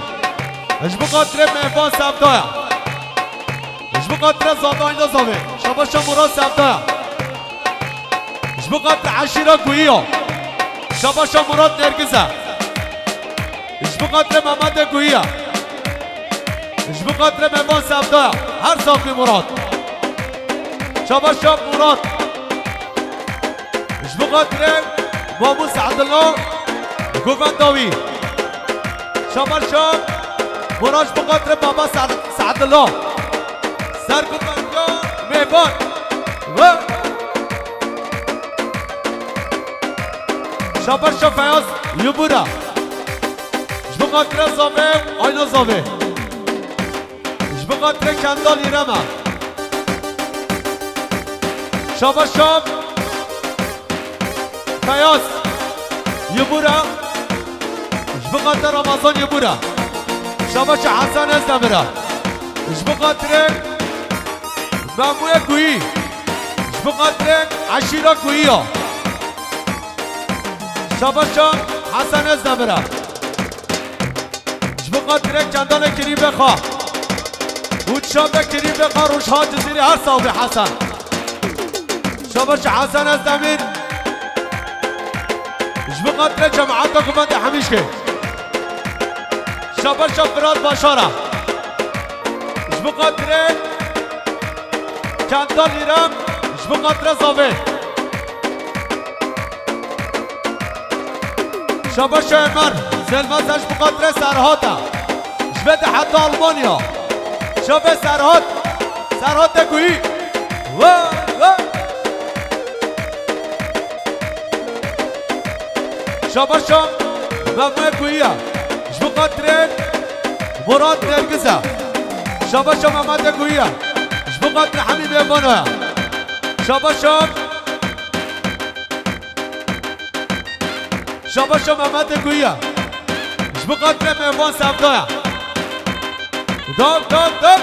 Ji bo xatirê Mehvan Sevdaya. Ji bo xatirê Zadayna Zavê. Şabaşa Murat Sevdaya. Ji bo xatirê eşîra Guyiya. Şabaşa Murat Nergize. Ji bo xatirê Mehmetê Guyiya. Ji bo xatirê Mehvan Sevdaya. Her saxî Murat. Şabaşa Murat. Ji bo xatirê Mamû Se'dullah, govenda wî. Şabaşa Murat ji bo xatirê baba Se'd-, Se'dullah. Sergovenda Mêvan. Ve şabaşa Feyaz Yubura. Ji bo xatirê Zavê, Ayna Zavê. Ji bo xatirê Kendal Îrem e. Şabaşa Feyaz Yibura. Ji bo xatirê Ramazan Yibura. Şabaşa Hesen Özdemir e. Ji bo xatirê Memûyê Kuyî. Ji bo xatirê eşîra Kuyî ya. Şabaşa Hesen Özdemir e. Ji bo xatirê Kendalê Kirîbê xwe û çavê Kirîbê xwe Rojha Cizîrê her saxî Hesen. Şabaşa Hesen Özdemir. Ji bo xatirê cemaeta Guvendê Hemîşkê. Şabaşa Firat Başar e. Ji bo xatirê Kendal Îrem. Ji bo xatirê Zavê. Şabaş Ömer, Selma, ji bo xatirê Serhat e. Ji vê de heta Almanya. Şabaş Serhat, Serhat de Guyî. Vay, vay. Şabaş Memû Guyî e. Ji bo xatirê Murat Nergiz e. Şabaş Mehmet Guyî e. Ji bo xatirê Hemî Bêvano ye. Şabaş Şabaşa Mehmetê Guya. Ji bo xatirê Mehvan Sevdaya. Dam, dam, dam.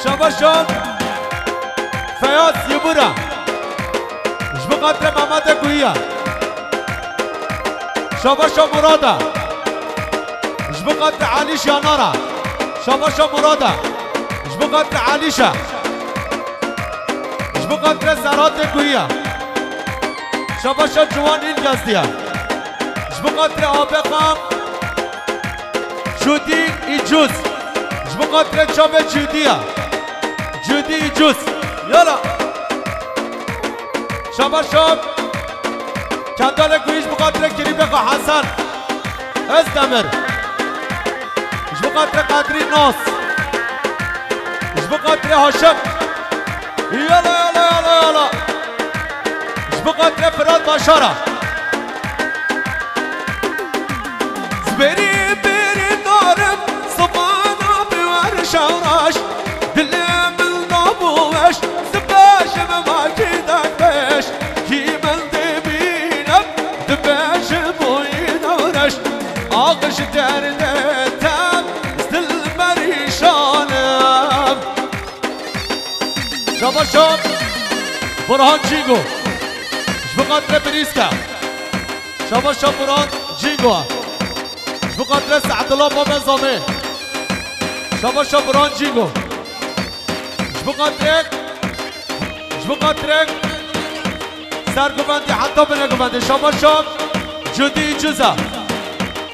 Şabaşa Feyaz Yibura. Ji bo xatirê Mehmetê Guya. Şabaşa Murada. Ji bo xatirê Alîş Yanara. Şabaşa Murada. Ji bo xatirê Alîşa. Ji bo xatirê Serhatê Guya. Şabaşa Ciwan Îlgezdiya. Ji bo xatirê Abeqam. Cudî Îcuz. Ji bo xatirê çavê Cudî ya. Cudî Îcuz. Yala. Şabaşa Kendalê Guya ji bo xatirê Kirîbê xwe Hesen. Özdemir. Ji bo xatirê Qadrî Nas. Ji bo xatirê Haşim. Yala, yala, yala, yala. Ji bo xatirê Firat Başara. Zibêrî bêrî narim, zibana bi wer şewraş. Dilê min nabû weş, dibêjim makî derbeş. Kî min dibînim, dibêjim wîna reş. Axiş derdê te, zil perîşanim. Şabaşa Burhan Cingo. Ji bo xatirê Birîska. Şabaşa Burhan Cingo. Ji bo xatirê Se'dullah Babê Zamê. Şabaşa Burhan Cingo. Ji bo xatirê, ji bo xatirê Sergovendî heta bineguvendî. Şabaşa Cudî Cuza.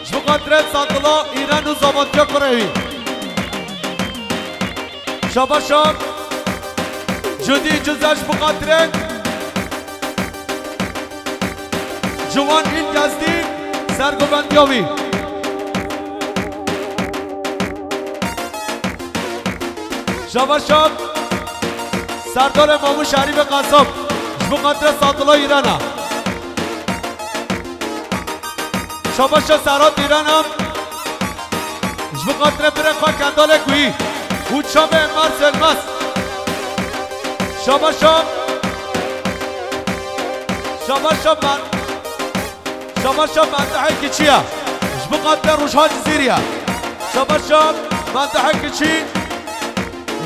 Ji bo xatirê Sadullah Îran û Zamantiya kurê wî. Şabaşa Cudî Cuza ji bo xatirê Ciwan Îlgezdî sergovendiya wî. Şabaşa Serdarê Mamû Şerîfê Qesab ji bo xatirê Sadullah Îrana. Şabaşa Serhat Îrana. Ji bo xatirê birê xwe Kendalê Kuyî û çavê Enver Sönmez. Şabaşa, şabaşa men, şabaşa Mendihê Kiçî ye. Ji bo xatirê Rojha Cizîrî ye. Şabaşa Mendihê Kiçî.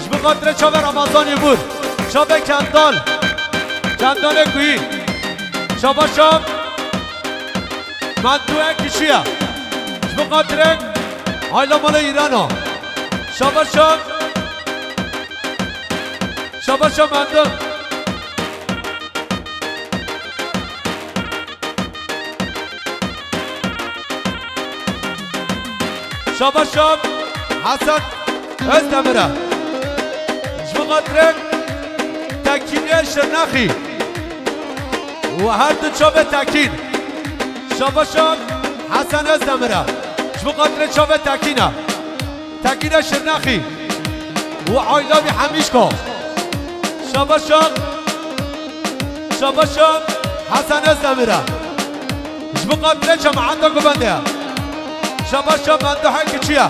Ji bo xatirê çavê Ramazanî Bûr. Çavê Kendal. Kendalê Kuyî. Şabaşa Mendoyek kişiye. Ji bo xatirê aila mala Îrana. Şabaşa. Şabaşa Mendo. Şabaşa Hasan Özdemir e. Ji bo xatirê Tekînê Şirnexî. Û her du çavê Tekîn. Şabaşa Hasan Özdemir e. Ji bo xatirê çavê Tekîn e. Tekîne Şirnexî. Û aila wî Hemîşka. Şabaşa. Şabaşa Hasan Özdemir e. Ji bo xatirê cemaeta ku bende ye. Şabaşa Mendohek Kiçiye.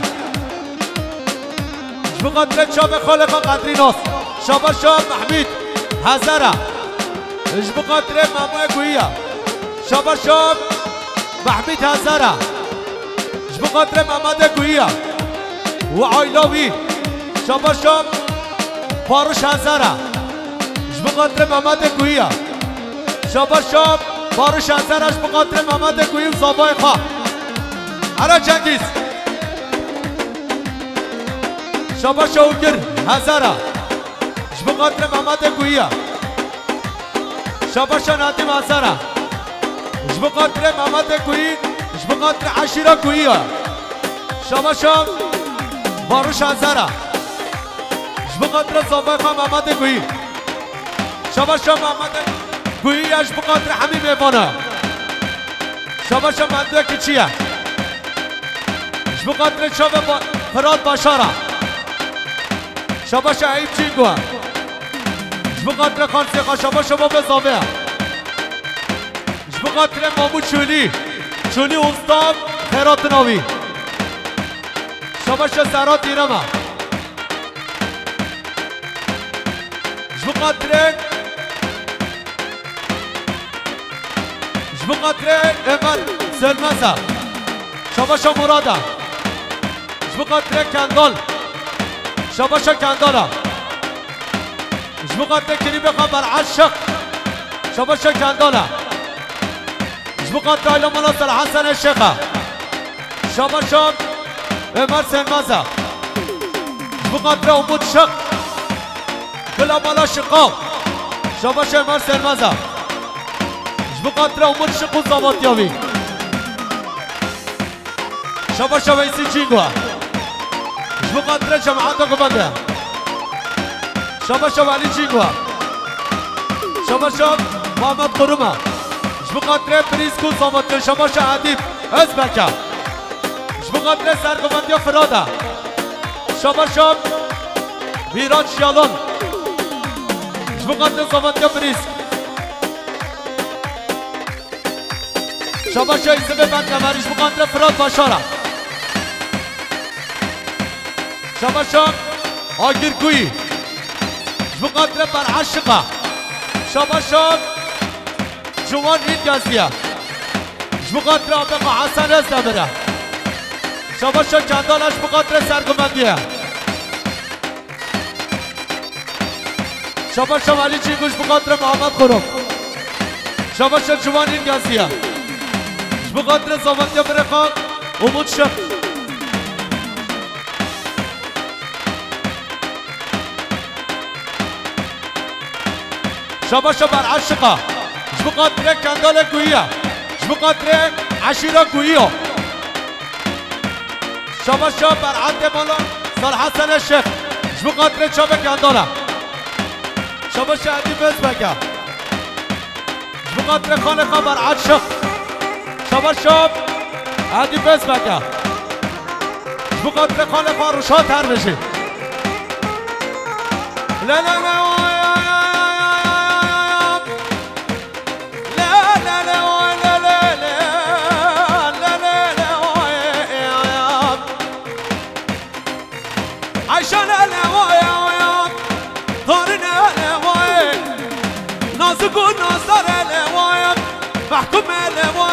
Ji bo xatirê çavê xalê xwe Qedrî Nas. Şabaşa Mehmîd Hezar e. Ji bo xatirê Memoyê Guyiye. Şabaşa Mehmîd Hezar e. Ji bo xatirê Mehmedê Guyiye. Û aila wî. Şabaşa Baruş Hezar e. Ji bo xatirê Mehmedê Guyiye. Şabaşa Baruş Hezar e ji bo xatirê Mehmedê Guyiye û zavayê xwe. Here Cengîz. Şabaşa Ûgir Hezar e. Ji bo xatirê Mehmedê Guyiye. Şabaşa Nedîm Hezar e. Ji bo xatirê Mehmedê Guyî, ji bo xatirê eşîra Guyî ye. Şabaşa Baruş Hezar e. Ji bo xatirê zavayê xwe Mehmedê Guyî. Şabaşa Mehmedê Guyî ye ji bo xatirê hemî mêvan e. Şabaşa Mendoyek Kiçiye. Ji bo xatirê çavê Ba-, Firat Başar e. Şabaşa Eyüp Çîngo. Ji bo xatirê Xansê xwe, şabaşa Bavê Zavê. Ji bo xatirê Mamû Çûlî. Çûlî Usta xêratina wî. Şabaşa Serhat Îrema. Ji bo xatirê, ji bo xatirê Ömer Sönmez e. Şabaşa Murad e. Ji bo xatirê Kendal. Şabaşa Kendal e. Ji bo xatirê klîbê xwe Ber'eşiq. Şabaşa Kendal e. Ji bo xatirê aîla mala Sel Hesenê Şêx e. Şabaşa Ömer Sönmez e. Ji bo xatirê Umut Şiq. Bila mala Şiqa. Şabaşa Ömer Sönmez e. Ji bo xatirê Umut Şiq û zavatiya wî. Şabaşa Weysî Çîngo. Ji bo xatirê cemaeta ku bende. Şabaşa Welî Çîngo. Şabaşa Mehmet Kurum e. Ji bo xatirê Brîsk û Sametê. Şabaşa Edîb Özbek e. Ji bo xatirê sergovendiya Firat e. Şabaşa Mîraç Yalon. Ji bo xatirê Sametê Brîsk. Şabaşa Îsibê Berkemerî ji bo xatirê Firat Başar e. Şabaşa Agir Guyî. Ji bo xatirê Ber'eşiq e. Şabaşa Ciwan Îlgezî ye. Ji bo xatirê Abeqa Hesen Özdemir e. Şabaşa Kendal e ji bo xatirê sergomendiyê ye. Şabaşa Welî Çîngo ji bo xatirê Mehmet Kurum. Şabaşa Ciwan Îlgezî ye. Ji bo xatirê zavendiya birê xwe Umut Şiq. Şabaşa Ber'eşiq e. Ji bo xatirê Kendalê Guyî ye. Ji bo xatirê eşîra Guyî ye. Şabaşa Ber'etê mala Sal Hesenê Şêx. Ji bo xatirê çavê Kendal e. Şabaşa Edîb Özbek e. Ji bo xatirê xalê xwe Ber'eşiq. Şabaşa Edîb Özbek e. Ji bo xatirê xalê xwe Ruşat Herbêjî. La la la, oy, oy, oy, oy, oy, oy, oy, oy. La la la, oy, la la la. La la la, oy, oy, oy. Ayşe lele vay vay, Tarine lele vay, Nazik û Nazar lele vay, Mahkum lele vay.